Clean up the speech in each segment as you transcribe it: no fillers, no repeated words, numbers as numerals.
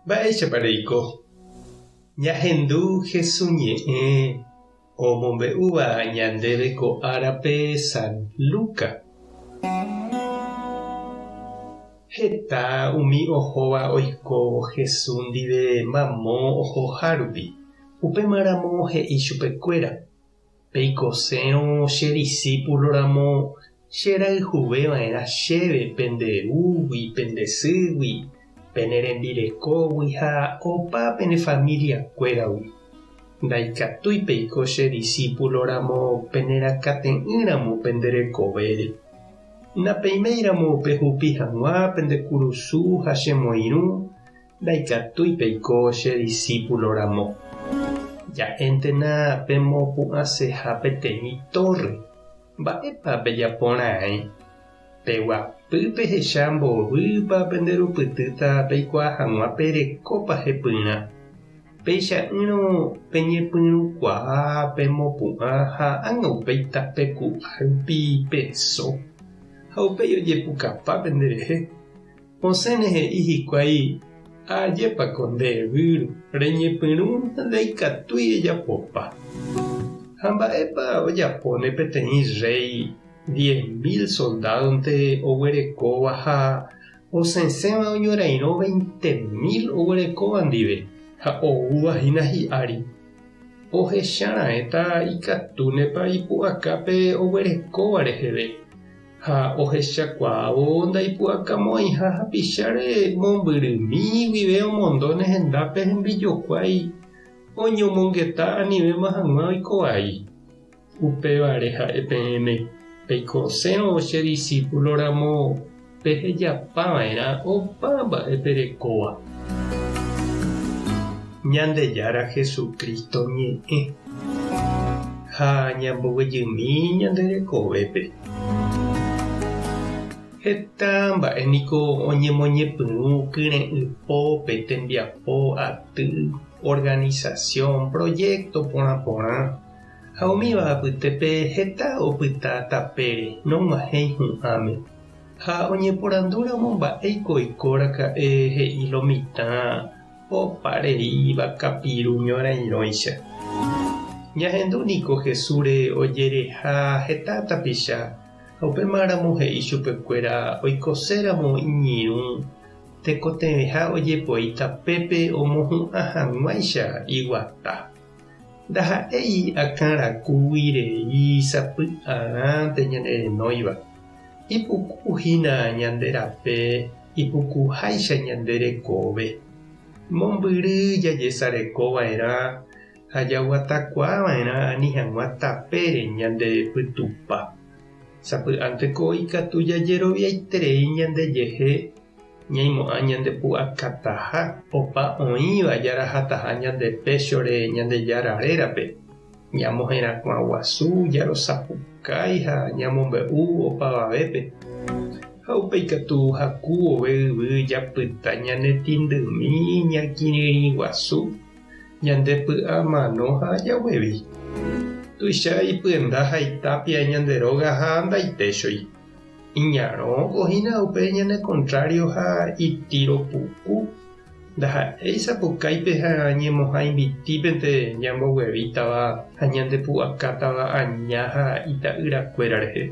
Mba'éichapa reiko? Ñahendu Hesu ñe'ẽ omombe'úva ñandéve ko árape San Luca. Heta umi ohóva oiko Hesu ndive mamo ohoha rupi. Upémaramo he'i chupekuéra, Peikosérõ che disípulo ramo, che rayhuve va'erã chéve pende rúgui, pende sýgui, pene rembirekógui ha opa pene familia-kuéragui. Ndaikatúi peiko che disípulo ramo penerakate'ỹ ramo pende rekovére. Napeiméi ramo pehupi hag̃ua pende kurusu ha chemoirũ, Ndaikatúi peiko che disípulo ramo. Ja'éntena pemopu'ãseha peteĩ tórre. Mba'épa pejapo raẽ? Peguapy pehecha mbovýpa penderupytýta peikuaa hag̃ua perekópa hepyrã. Peicha'ỹrõ peñepyrũkuaa pemopu'ã ha ág̃a upéi tapeku'a rupi peso ha upéi ojepukapa penderehe. Osẽne he'i hikuái, Ajépa ko nde výro, reñepyrũ ha ndaikatúi ejapopa. Ha mba'épa ojapóne peteĩ rréi 10,000 soldádonte oguerekóva ha osẽsẽva oñorairõ 20,000 oguerekóva ndive ha oúva hína hi'ári? Ohecha raẽta ikatúnepa ipu'aka pe oguerekóva reheve. Ha ohechakuaávo ndaipu'akamo'ãiha hapicháre mombyrymi guive omondóne hendápe hembijokuái oñomongeta anivéma hag̃ua oiko vai. Upévare ha'e peẽme, peikosérõ che disípulo ramo pehejapa va'erã opa mba'e perekóva. Ñandejára Jesucristo ñe'ẽ ha ñamboguejymi ñande rekovépe. Heta mba'e niko oñemoñepyrũ kyre'ỹ pópe tembiapo aty, organización, proyecto porã porã ha umíva apytépe heta opyta tapére nog̃uahẽi hu'ãme. Ha oñeporandúramo mba'éiko oiko raka'e he'i lo mitã opa rei vakapiru ñorairõicha. Ñahendu niko Jesúsre ojereha heta tapicha ha upémaramo he'i chupekuéra oikoséramo iñirũ tekotevẽha ojepoi tapépe omohu'ã hag̃uáicha iguata. Ndaha'éi akãrakúgui rei sapy'arãnte ñanerenóiva. Ipuku hína ñande rape ipukuháicha ñande rekove. Mombyry jajesareko va'erã ha jaguatakuaa va'erã ani hag̃ua tapére ñande pytupa. Sapy'ánteko ikatu jajeroviaiterei ñandejehe Ñaimo'ã ñande pu'akataha opa oĩva jarahataha ñande péchore Ñandejára rérape, ñamoherakuã guasu, jarosapukái ha ñamombe'u opavavépe. Ha upéi katu haku vove yvy japyta ñane tĩndymi ñakirirĩ guasu, ñande py'a mano ha jaguevi. Tuicha ipyenda ha itápia ñande róga ha ndaitéchoi. Iñarõko hína upe ñane kontrário ha itíro puku, ndaha'éi sapukáipe ha ñemohãimbitípente ñamboguevítava ha ñandepu'akátava aña ha ita'yrakuéra rehe.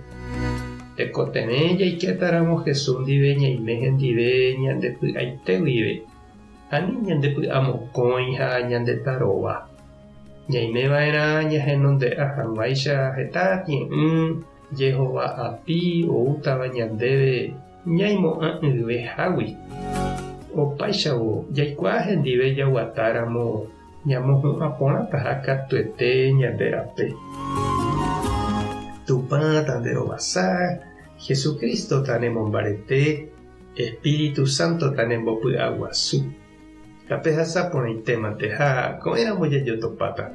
Tekotevẽ jaikétaramo Jesús ndive ñaime hendive ñande py'aite guive, ani ñandepy'amokõi ha ñandetarova. Ñaime va'erã ñahenonde'a hag̃uáicha heta tie'ỹ Jehová api oútava ñandéve ñaimo'ã'ỹve hágui. Opáichavo jaikuaa hendive jaguatáramo ñamohu'ã porãtaha katuete ñande rape. Tupã tanderovasa, Jesucristo tanemombarete, Espíritu Santo tanembopy'aguasu. Tapehasa porãitémante ha ko'ẽramo jajotopáta.